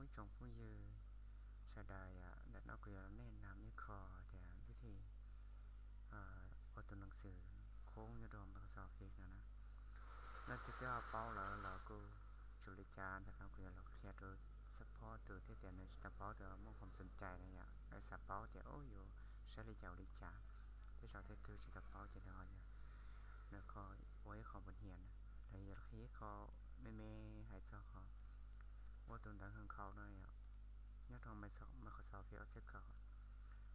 Ib tsoom phooj ywg sawv daws, ntawm no kuv yuav los nej nam ib qho tias vib thij ua tus neeg xwm khoob nyob rau Microsoft Office no na. Leej twg twb ho paub lawm los kuj tsis ua li cas, ntawm no kuv yuav los qhia rau support tus thiab tias nws tsis tau paub tus muaj qhov xom cai na yom, lawv xav paub tias ub yuav saib li cas ua li cas. Tej zaum tej tug tsis tau paub ces nws ho yog nws qho ua ib qho npus nyiam na, los yog qhia ib qho me me hais txog qhov ua tus ntawv hawm khau no yom, nyob rau Microsoft Office ob txhiab kaum.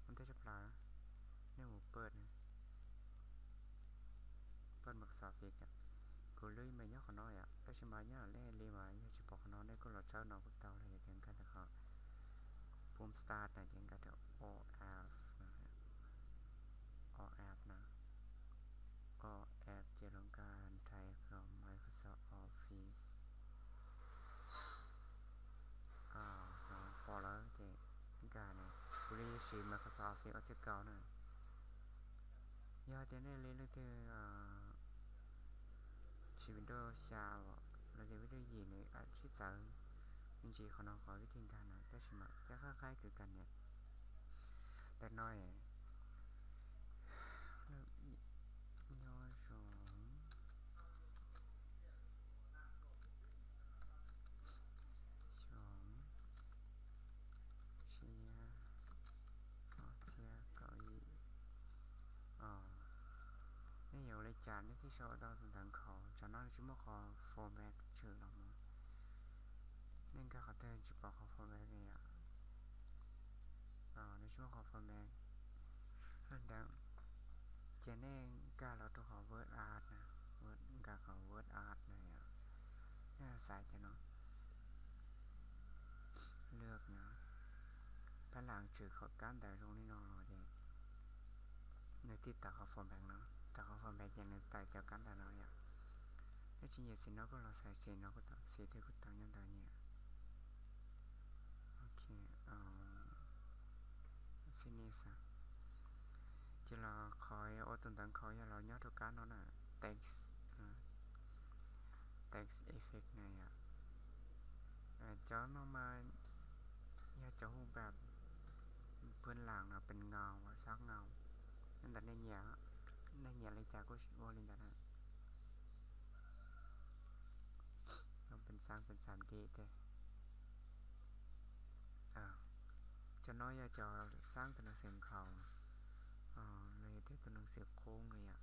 Ua ntej tshaj plaws nej mus paj, paj Microsoft Office, kuv lub email nyob qhov no yom, tab sis mas nyob nej li mas yog tsis pom qhov no nej kuj los tshawb no kuj tau los yog tias nkag rau qhov Boom Start na ces nkag rau O F, O F na, O F ces los nkag nrhiav rau Microsoft Office. Pom lawm ces nkag ne, kuv li siv Microsoft Office ob txhiab kaum na. Yog tias nej li leej twg siv Windows xya los tias Windows yim nws sib txawv me ntsis qhov no qhov vib thij nkag no, tab sis mas cov qab qhaib kws kag niam ntawm no nyob zoo xyoo tshiab ob txhiab kaum ib. Nej yuav ua li cas nej thiaj sau tau tus ntawv nkhaus? Tsam no nws tsis muaj qhov format tshwm los mus. Nej nkag qhov twg tsis pom qhov format li yom? Nws tsis muaj qhov format ntawd, ces nej nkag los rau qhov Word Art na, nkag qhov Word Art na yom. Nej xaiv cov no, lwaj no, pab lam tshwm qhov kab ntawv zoo li no los ces nws thiaj tawm qhov format no, tawm qhov format ces nws tawm cov kab ntawv no yom. Nej tsis nyiam xim no kuj los xaiv xim no kuj tau, xim twg kuj tau nyob ntawd nyiam. Ok, xim no xwb. Ces los qhov ua tus ntawv nkhaus yog los nyob rau kab no na, text, text effect na yom. Cov no mas yog cov hu npam pwb lam no pes ngaus, xab ngaus. Nyob ntawm nej nyiam, nej nyiam li cas kuj ua li ntawd na. Pes xab pes xam di tej. Cov no yog cov xab tus neeg xwm nkhaus los yog tias tus neeg xwm khoob no yom.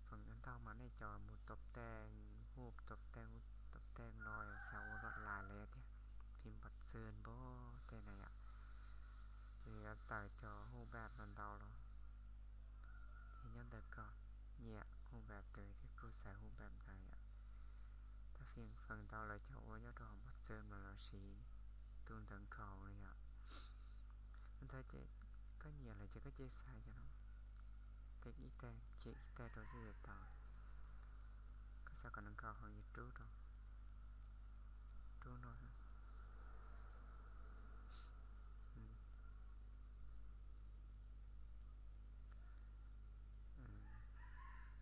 Feem ntau mas nej cov mus tau teej, hu tau teej, hu tau teej no xav ua luaj lais los yog tias phim npam txwg npab tej na yom, ces yuav tawm cov hu npam ntau ntau los. Ces nyob ntawm koj nyiam hu npam twg ces kuj xaiv hu npam ntawd yom. Tab sis feem ntau lawv cov ua nyob rau hauv npab txwv no los siv tus ntawv nkhaus no yom. Ntawd ces koj nyiam lawm ces koj cia li xaiv cov no, ib teg, ib teg rau xwb yuav tau. Koj xav kom nws nkhaus hauv yus rub rau, rub no.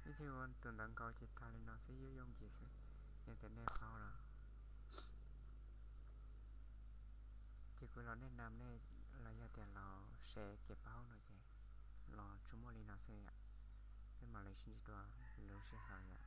Ib txhia ua tus ntawv nkhaus ces tag li no xwb, yooj yooj yim xwb. Yog tias nej paub los ces kuv los nej nam nej los yog tias los share kev paub no ces los tsuas muaj li no xwb yom. Peb mam li sib ntsib dua lwm lub sij hawm yom.